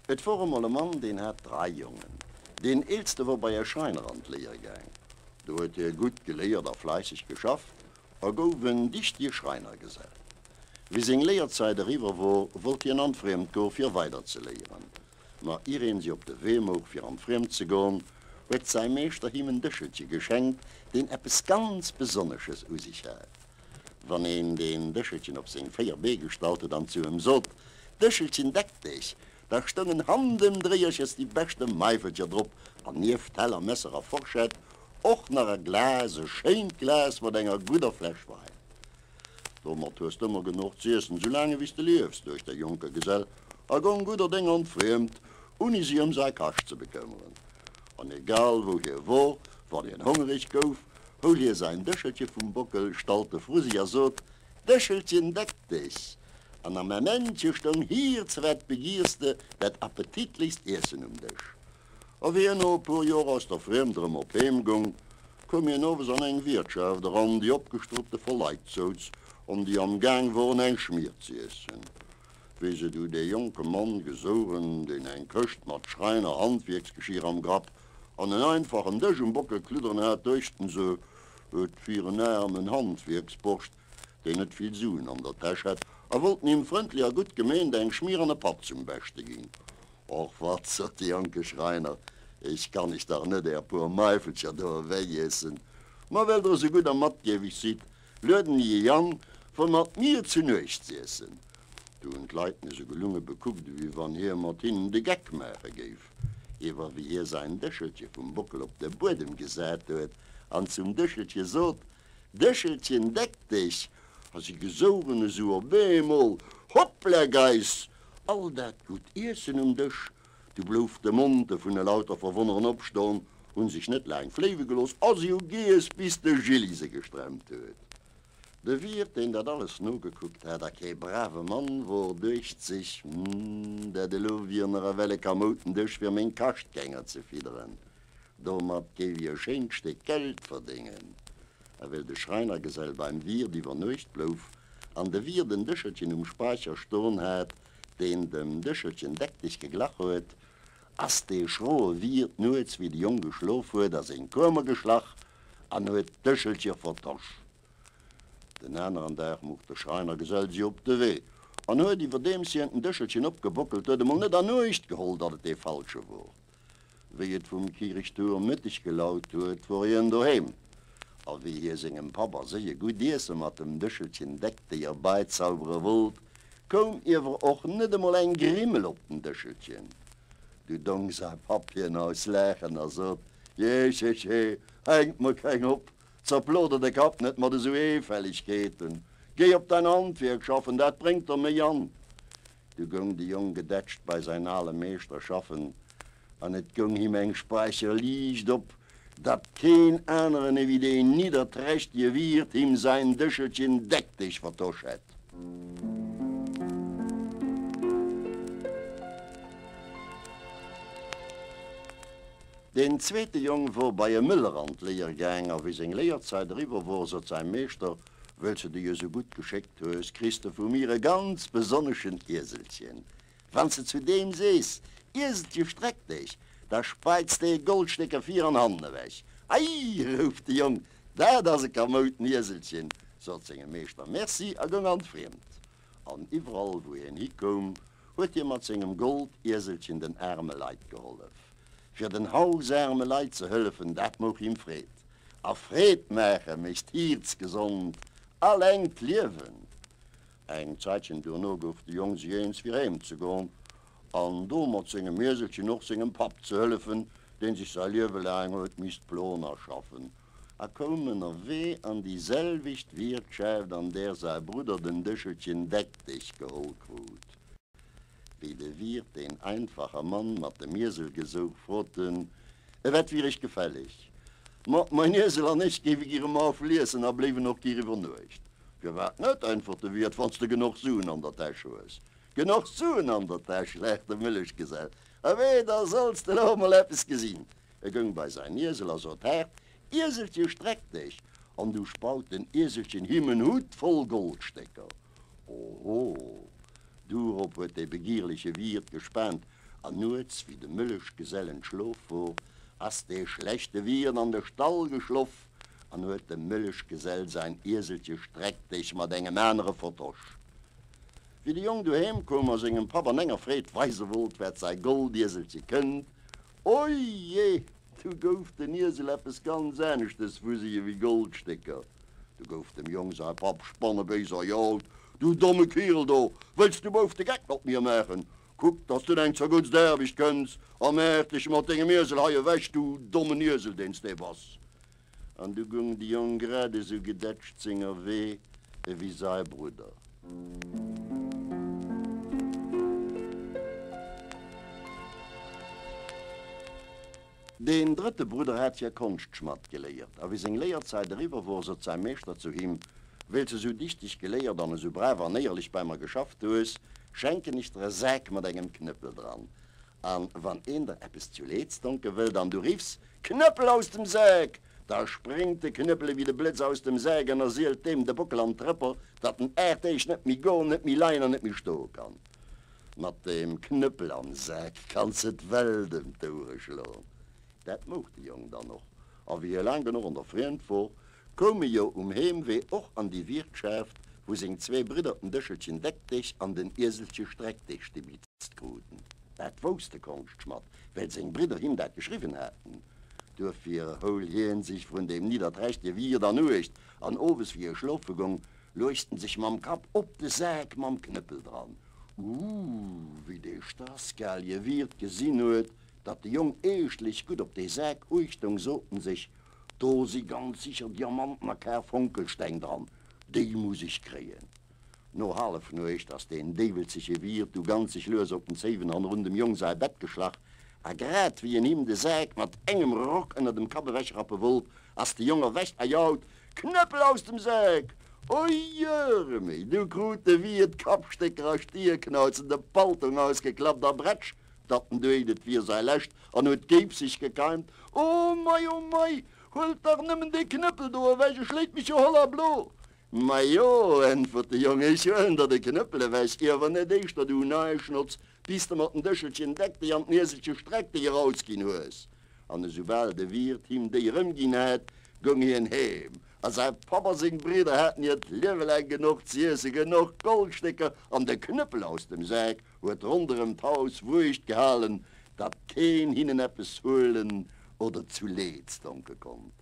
Et wor emol e Mann, deen hat drai Jongen. Deen eelste wor bei e Schreiner an d'Léier gaang. Do huet hie gutt geléiert a fleisseg geschafft a gouf en dichtige Schreinergesell. Wéi seng Léierzäit eriwwer wor, wollt hien an d'Friemd goe fir weider ze léieren. Ma ier een si op de Wee mouch fir an d'Friemd ze goen, huet säi Meeschter him en Dëschelche geschenkt, deen eppes ganz Besonnesches u sech hat. Wann een deen Dëschelchen op seng 4 Bee gestallt huet an zu em sot, Dëschelchen, deck dech! da stoungen handemdréierches déi beschte Maifelcher drop an nieft Teller, Messer a Forschett och nach e Glas, e schéint Glas mat enger gudder Fläsch Wäin. Domat hues d'ëmmer genuch z'iessen, sou laang ewéi s de liefs, duecht de jonke Gesell a gong gudder Déng an d'Friemd, unni si ëm säi Kascht ze bekëmmeren. An egal wou hie wor, wann hien hongereg gouf, houl hie säin Dëschelche vum Bockel, stallt e vru sich a sot, Dëschelchen, deck dech! An am Amentche stoung hierz wat begiers de, dat appetitlichst Iessen um Dësch. A wéi hien no e puer Joer aus der Friemd erëm op heem goung, koum hien owes an eng Wiertschaft eran, déi opgestruppte voll Leit souz an déi am Gaang woren eng Schmier z'iessen. Wéi se du dee jonke Mann gesouchen, deen eng Këscht mat Schräiner-Handwierksgeschier am Grapp an en einfachen Dësch um Bockel kludderen hat, duechten se, et wier en aarmen Handwierksborscht, deen net vill Suen an der Täsch hätt, a wollten him frëndlech a gutt gemeent eng Schmier an e Patt zum Beschte ginn. Och wat, sot de jonke Schreiner, ech kann iech dach net är puer Maifelcher do ewechiessen. Ma well der esou gutt a matgieweg sidd, lueden ech iech an, fir mat mir zu Nuecht z'iessen. Du hunn d'Leit en esou gelunge bekuckt, ewéi wann hie mat hinnen de Geck maache géif. Iewer wéi hie säin Dëschelche vum Bockel op de Buedem gesat huet an zum Dëschelche sot, Dëschelchen, deck dech! A si gesouchen esou op eemol, Hoppla Geiss! All dat gutt Iessen um Dësch, du blouf de Mond vun elauter Verwonneren opston, hunn sech net laang fléiwe gelooss a si hu giess, bis de Gilli se gestremmt huet. De Wiert, deen dat alles nogekuckt hat a kee brave Mann wor, duecht sech, Hm, dat elo wier nach ewell e kamouten Dësch fir meng Kaschtgänger ze fidderen. Domat géif i e schéint Stéck Geld verdéngen. A well de Schreinergesell beim Wiert iwwer Nuecht blouf an de Wiert en Dëschelchen um Spaicher ston hat, deen dem Dëschelchen deck dech geglach huet, ass dee schroe Wiert nuets, wéi de Jong geschlof huet, a seng Kuemer geschlach an huet d'Dëschelche vertosch. Den aneren Dag mouch de Schreinergesell si op de Wee an huet, iwwerdeems hien den Dëschelchen opgebockelt huet, emol net an Uecht geholl, datt et dee falsche wor. Wéi et vum Kiirchtuerm Mëtteg gelaut huet, wor hien doheem. A wéi hie sengem Papp a séi e gutt Iesse mat dem Dëschelchen Decktéi erbeizaubere wollt, koum iewer och net emol eng Grimmel op den Dëschelchen. Du dong säi Papp hien aus Laachen a sot, Jeecheche, hänk mer keng op, zerplo der de Kapp net mat esou Eefällegkeeten, géi op däin Handwierk schaffen, dat bréngt der méi an. Du goung de Jong gedätscht bei säin ale Meeschter schaffen, an et goung him eng Speicher Liicht op, datt keen aneren ewéi deen nidderträchtige Wiert him säin Dëschelchen deck dech vertosch hätt. Deen zweete Jong wor bei e Mëller an d'Léier gaang, a wéi seng Léierzäit eriwwer wor, sot säi Meeschter, Wëlls de dech esou gutt geschéckt hues, kriss de vu mir e ganz besonneschen Ieselchen. Wann s de zu deem sees, Ieselche streck dech, da speitzt dee Goldstécker vir an hannen ewech. Ei, rouft de Jong, dat ass e kamouten Ieselchen, sot sengem Meeschter Merci a goung an d'Friemd. An iwwerall wou hien hikoum, huet hie mat sengem Goldieselchen den aarme Leit gehollef. Fir den hausaarme Leit ze hëllefen, dat mouch him Freed. A Freed maache mécht d'Hierz gesond a längt d'Liewen. Eng Zäitchen duerno gouf de Jong sech eens fir heem ze goen an do mat sengem Ieselchen och sengem Papp ze hëllefen, deen sech säi Liewe laang huet misst ploen a schaffen, a koum ënnerwee an déi selwecht Wiertschaft, an där säi Brudder den Dëschelchen Deck dech geholl krut. Wéi de Wiert deen einfache Mann mat dem Iesel gesouch, frot en, E wat wier iech gefälleg? Ma main Iesel an ech géiwe gire maufel iessen a bléiwen och gir iwwer Nuecht. Firwat net, äntwert de Wiert, wann s de genuch Suen an der Täsch hues. Genuch Suen an der Täsch, laacht de Mëllechgesell, Abee, da solls de elo emol eppes gesinn. E goung bei säin Iesel a sot haart, Ieselche, streck dech! An du spaut den Ieselchen him en Hutt voll Goldstécker. Oho! Durop huet dee begierleche Wiert gespaant, an nuets, wéi de Mëllechgesell entschlof wor, ass dee schlechte Wiert an de Stall geschloff an huet dem Mëllechgesell säin Ieselche Streckdech mat engem anere vertosch. Wéi de Jong doheem koum a sengem Papp an enger Freed weise wollt, wat säi Goldieselche kënnt, Oje! Du gouf den Iesel eppes ganz aneschtes vu si ewéi Goldstécker. Du gouf dem Jong säi Papp spannebéis a jaut, Du domme Kirel do, wëlls du Bouf de Geck mat mir maachen? Kuck, dass du eng zerguttst Aarbecht kënns a maach dech mat dengem Iesel hei ewech, du dommen Iesel, deen s de bass! An du gung de Jong grad esou gedätscht senger Wee ewéi sai Brudder. Deen drëtte Brudder hat hir Konschtschmadd geléiert, a wéi seng Léierzäit eriwwer wor, sot säi Meeschter zu him, Wéils esou dichteg geléiert an esou brav an éierlech bei mer geschafft hues, schenken ech der e Sak mat engem Knëppel dran. An wann een der eppes zu Leeds donke wëllt an du riffs, Knëppel aus dem Sak! Da spréngt de Knëppel ewéi de Blëtz aus dem Sak an ersielt deem de Bockel an d'Trëpper, datt en 8 Deeg net méi goen, net méi leien an net méi stoe kann. Mat deem Knëppel am Sak kanns de d'Welt ëm d'Ouere schloen. Dat mouch de Jong dann och, a wéi hie laang genuch an der Friemd wor, koum e jo um Heemwee och an déi Wirtschaft, wou seng zwee Bridder den Dëschelchen Deck dech an den Ieselche Streck dech stibitzt kruten. Dat wousst de Konschtschmadd, well seng Bridder him dat geschriwwen haten. Duerfir houl hien sech vrun deem nidderträchtege Wiert an Uecht, an owes, wéi e schlofe gong, luecht en sech mam Kapp op de Sak mam Knëppel dran. Ooh, wéi dee strassgalie Wiert gesinn huet, datt de Jong eeschtlech gutt op dee Sak uecht dong, sot en sech, Do si ganz sicher Diamanten a Karfonkelsteng dran, déi muss ech kréien. No Hallefnuecht ass deen déiwelzege Wiert du ganzeg lues op den Zéiwen hannerun dem Jong säi Bett geschlach, a grad wéi en him de Sak mat engem Rock ënner dem Kapp ewechrappe wollt, ass de Jong erwächt a jaut, Knëppel aus dem Sak! Ojeremei! Du krut de Wiert Kappstécker a Stierknauzen, de Paltong ausgeklappt a Bretsch, datt en duecht et wier säi lescht, an huet géipseg gekeimt, O mei, o mei, huelt dach nëmmen dee Knëppel do ewech, e schléit mech jo holl a blo! Majo, äntwert de Jong, ech huelen der de Knëppel ewech, iewer net éischter, du Neischnotz, bis de mer den Dëschelchen Deck déi an den Ieselche Streck déi erausginn hues. An esoubal de Wiert him déi erëmginn hat, goung hien heem, a säi Papp a seng Bridder haten hiert Liewe laang genuch z'iesse, genuch Goldstécker, an de Knëppel aus dem Sak huet ronderëm d'Haus Wuecht gehalen, datt keen hinnen eppes huelen oder zu Leeds donke konnt.